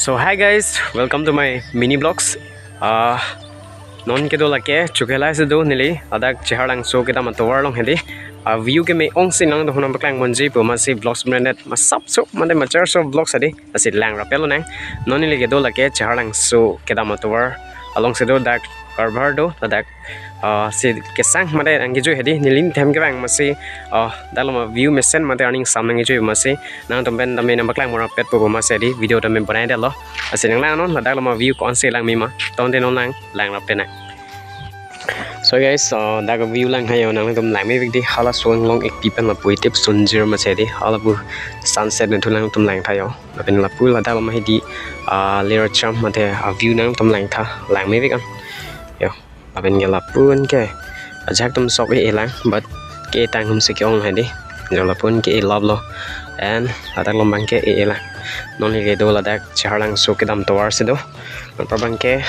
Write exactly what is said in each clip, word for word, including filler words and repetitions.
So hi guys, welcome to my mini vlogs. Ah, non kedo lake Chokihola si do neli, ladak Cheharlangso kedam atovar along hedi. Ah, view keme-ong si nangtum aphan paklang ponji pu amatsi vlogs branded masap so mate machar so vlogs hedi. Lasi lang rapet lonang. Non neli kedo lake Cheharlangso kedam atovar along si do, dak Karbar do, ladak ah, si kesang mate nangkejui hedi, neli ning them kevang amatsi, ah, dak loma view mesen mate aning sam nangkejui amatsi nangtum pen tame nangpaklang rapet po amatsi hedi, video tame banai detlo. Lasi nanglang non, ladak loma view ko-an si langme ma, tangte non lang, lang rapet nang. So guys, ah, dak view lang tha ho, nangtum langmepik dei, halaso anglong ekpi pen lapu itip sunjir amatsi hedi, halapu sunset nangtum lang tha ho. Lapen lapu ladak loma hedi, ah, Liracham mate, ah, view nangtum lang tha, langmepik an. Yo. Lapen ke lapu an ke ajahak atum sok e-e lang, but ke-e tang atum si ke-ong hedi. Jo lapu an ke-e lap lo. And ladak loma ke e-e lang. Non neli kedo ladak Cheharlangso kedam atovar si do. Lapu abang ke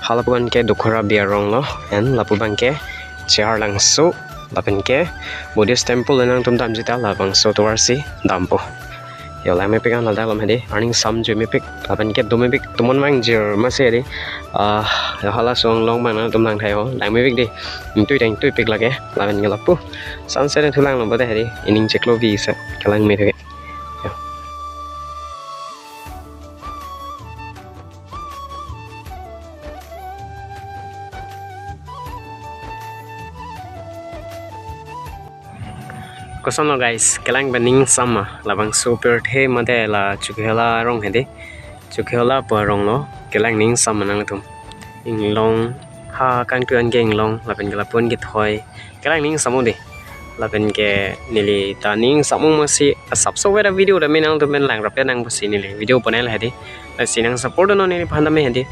halapu an ke Dukhura Biar arong lo. And lapu abang ke Cheharlangso. Lapen ke Buddhist temple nangtum damji ta labangso atovar si dampo. Yo, langmepik an ladak loma hedi, aning sam juimepik, lapen ke domepik, tumon vang jir amatsi hedi. Ah, yo, halaso anglong abang nangtum lang tha ho, langmepik dei, ingtui ta ingtuipik lake, lapen ke lapu sunset nangtum lang lo bade hedi, ining chiklo vi sa, kelangme thek. Yo. Koson lo guys, kelang pen ning sam ma, labangso pirthe mate la Chokihola arong hedi, Chokihola pu arong lo, kelang ning sam ma nangtum. Inglong, ha kangtui an ke inglong, lapen ke lapu an kethoi, kelang ning sam o dei. Lapen ke neli ta ning sam o amatsi asap so weda video tame nangtum pen lang rapet nang pusi neli video banai la hedi. Lasi nang support non neliphan tame hedi.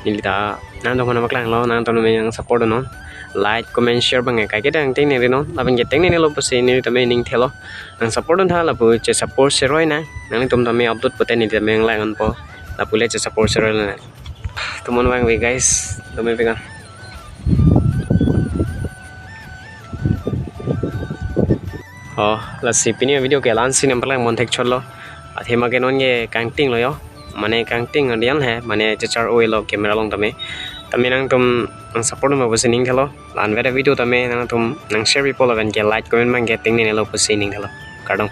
Neli ta nangtum aphan paklang lo, nangtum tame nang support non. Like, comment, share abang ke kaike tang tengne ri non. Lapen ke tengnelo pusi neli tame ning thelo. Nang support non tha lapu che support seroi nang. Nangtum tame upload pute neli tame nang lang anpo. Lapu le che support seroi nang. Tumon vangve guys, domepik an. Oh, lasi pini video ke la-an si nangpaklang pon thekchotlo. Athema ke non ke kangting lo ho. Mane kangting adian he, mane chechar oi lo camera along tame. Tame nangtum nang support ma pusi ning thelo. La-an weda video tame nangtum nang share pipo lapen ke like comment abang ke tengnelo pusi ning thelo. Kardom.